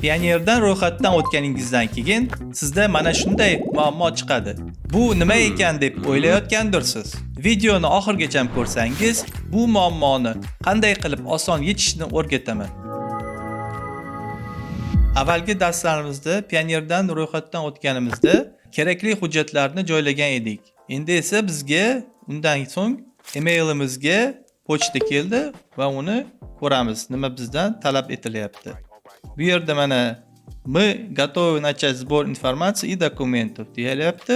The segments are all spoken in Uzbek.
Payoneerdan ro'yxatdan o'tganingizdan keyin sizda mana shunday muammo chiqadi. Bu nima ekan deb o'ylayotgandirsiz. Videoni oxirigacha ko'rsangiz, bu muammoni qanday qilib oson yechishni o'rgataman. Avvalgi darslarimizda Payoneerdan ro'yxatdan o'tganimizda kerakli hujjatlarni joylagan edik. Endi esa bizga undan so'ng emailimizga pochta keldi va uni ko'ramiz, nima bizdan talab etilyapti. Bu yerda mana "Мы готовы начать сбор информации и документов" deyilyapti.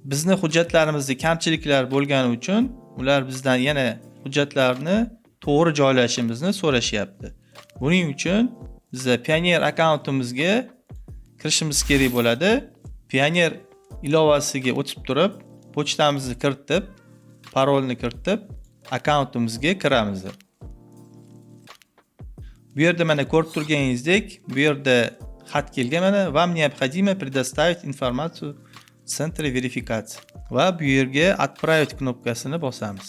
Bizni hujjatlarimizda kamchiliklar bo'lgani uchun ular bizdan yana hujjatlarni to'g'ri joylashimizni so'rashyapti. Buning uchun biza Payoneer akkauntimizga kirishimiz kerak bo'ladi. Payoneer ilovasiga o'tib turib, pochtamizni kiritib, parolni kiritib, akkauntimizga kiramiz. Bu yerda mana ko'rib turganingizdek, bu yerda xat kelgan mana: "Вам необходимо предоставить информацию в центре верификации" va bu yerga "Отправить" knopkasini bosamiz.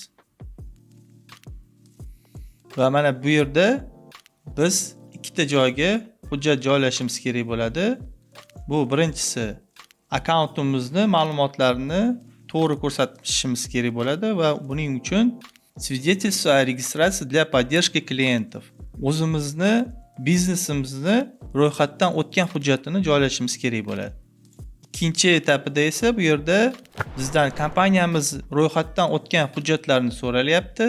Va mana bu yerda biz ikkita joyga hujjat joylashimiz kerak bo'ladi. Bu birinchisi akkauntimizni ma'lumotlarini to'g'ri ko'rsatishimiz kerak bo'ladi va buning uchun свидетельство о регистрации для поддержки клиентов, o'zimizni biznesimizni ro'yxatdan o'tgan hujjatini joylashimiz kerak bo'ladi. Ikkinchi etapida esa bu yerda bizdan kompaniyamiz ro'yxatdan o'tgan hujjatlarni so'ralyapti.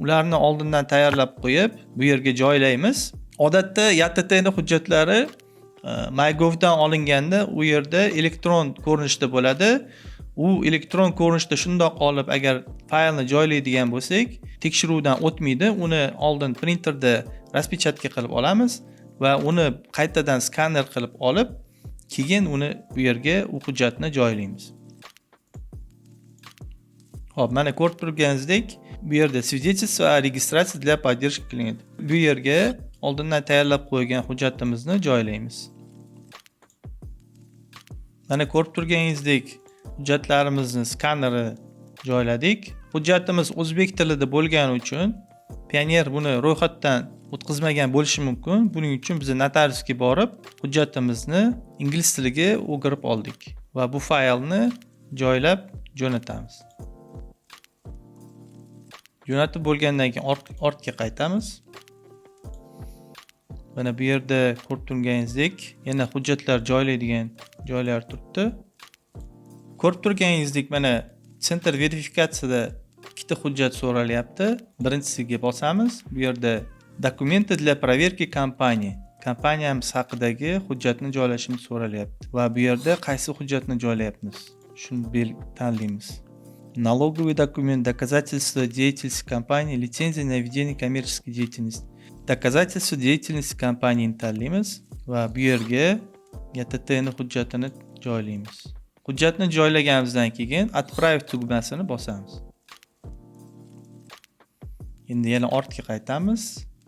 Ularni oldindan tayyorlab qo'yib, bu yerga joylaymiz. Odatda YTTni hujjatlari MyGovdan olinganda u yerda elektron ko'rinishda bo'ladi. U elektron ko'rinishda shundoq olib, agar faylni joylaydigan bo'lsak, tekshiruvdan o'tmaydi. Uni oldin printerda распечатка qilib olamiz va uni qaytadan skaner qilib olib, keyin uni bu yerga, u hujjatni joylaymiz. Xo'p, mana ko'rib turganingizdek, bu yerda "Свидетельство о регистрации для поддержки клиента". Bu yerga oldindan tayyorlab qo'ygan hujjatimizni joylaymiz. Mana ko'rib turganingizdek, hujjatlarimizni skaneri joyladik. Hujjatimiz o'zbek tilida bo'lgani uchun Payoneer buni ro'yxatdan o'tkazmagan bo'lishi mumkin. Buning uchun biz notariusga borib, hujjatimizni ingliz tiliga o'girib oldik va bu faylni joylab jo'natamiz. Jo'natib bo'lgandan keyin ortga qaytamiz. Mana bu yerda ko'rib turganingizdek, yana hujjatlar joylaydigan joylar turibdi. Ko'rib turganingizdek, mana центр верификация da ikkita hujjat so'ralyapti. Birinchisiga bosamiz. Bu yerda "Документы для проверки компании". Kompaniyamiz haqidagi hujjatni joylashimiz so'ralyapti va bu yerda qaysi hujjatni joylayapmiz? Shuni tanlaymiz. Налоговый документ, доказательство деятельности компании, лицензия на ведение коммерческой деятельности. Доказательство деятельности компании tanlaymiz va bu yerga YTTni hujjatini joylaymiz. Hujjatni joylaganimizdan keyin "Отправить" tugmasini bosamiz. Endi yana ortga qaytamiz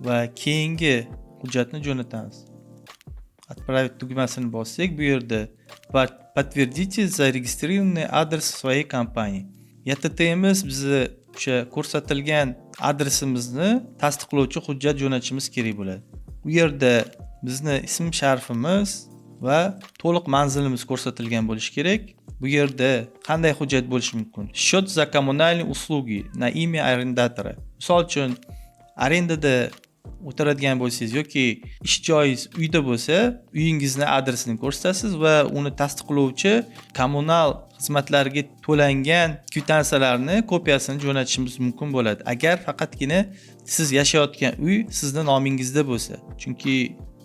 va keyingi hujjatni jo'natamiz. "Отправить" tugmasini bossak, bu yerda "Подтвердите зарегистрированный адрес своей компании". YTTmiz bizni o'sha ko'rsatilgan adresimizni tasdiqlovchi hujjat jo'natishimiz kerak bo'ladi. U yerda bizni ism sharifimiz va to'liq manzilimiz ko'rsatilgan bo'lishi kerak. Bu yerda qanday hujjat bo'lishi mumkin? Счет за коммунальные услуги на имя арендатора. Misol uchun, arendada o'tiradigan bo'lsangiz yoki ish joyingiz uyda bo'lsa, uyingizni adresini ko'rsatasiz va uni tasdiqlovchi kommunal xizmatlarga to'langan kvitansiyalarni kopiyasini jo'natishimiz mumkin bo'ladi. Agar faqatgina siz yashayotgan uy sizni nomingizda bo'lsa. Chunki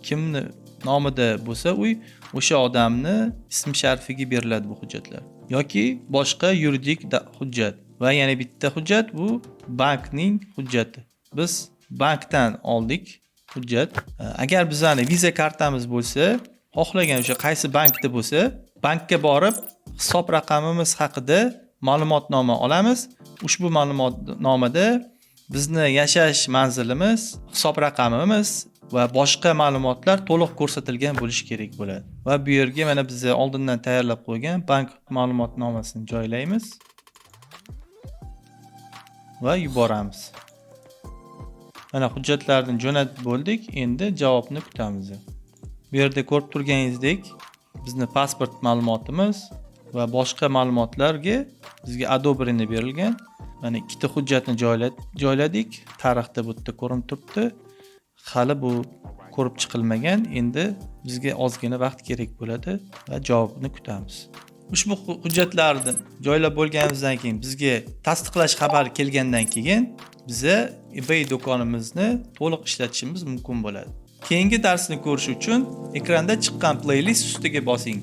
kimni nomida bo'lsa uy, o'sha odamni ism sharifiga beriladi bu hujjatlar. Yoki boshqa yuridik hujjat. Va yana bitta hujjat, bu bankning hujjati. Biz bankdan oldik hujjat. Agar bizani Visa kartamiz bo'lsa, xohlagan o'sha qaysi bankda bo'lsa, bankka borib hisob raqamimiz haqida ma'lumotnoma olamiz. Ushbu ma'lumotnomada bizni yashash manzilimiz, hisob raqamimiz va boshqa ma'lumotlar to'liq ko'rsatilgan bo'lishi kerak bo'ladi. Va bu yerga mana biz oldindan tayyorlab qo'ygan bank ma'lumotnomasini joylaymiz va yuboramiz. Mana hujjatlarni jo'natib bo'ldik, endi javobni kutamiz. Bu yerda ko'rib turganingizdek, bizni pasport ma'lumotimiz va boshqa ma'lumotlarga bizga одобрение berilgan. Mana, ikkita hujjatni joyladik. Tarixda bu yerda ko'rinib turibdi. Hali bu ko'rib chiqilmagan. Endi bizga ozgina vaqt kerak bo'ladi va javobni kutamiz. Ushbu hujjatlarni joylab bo'lganimizdan keyin, bizga tasdiqlash xabari kelgandan keyin biza eBay do'konimizni to'liq ishlatishimiz mumkin bo'ladi. Keyingi darsni ko'rish uchun ekranda chiqqan playlist ustiga bosing.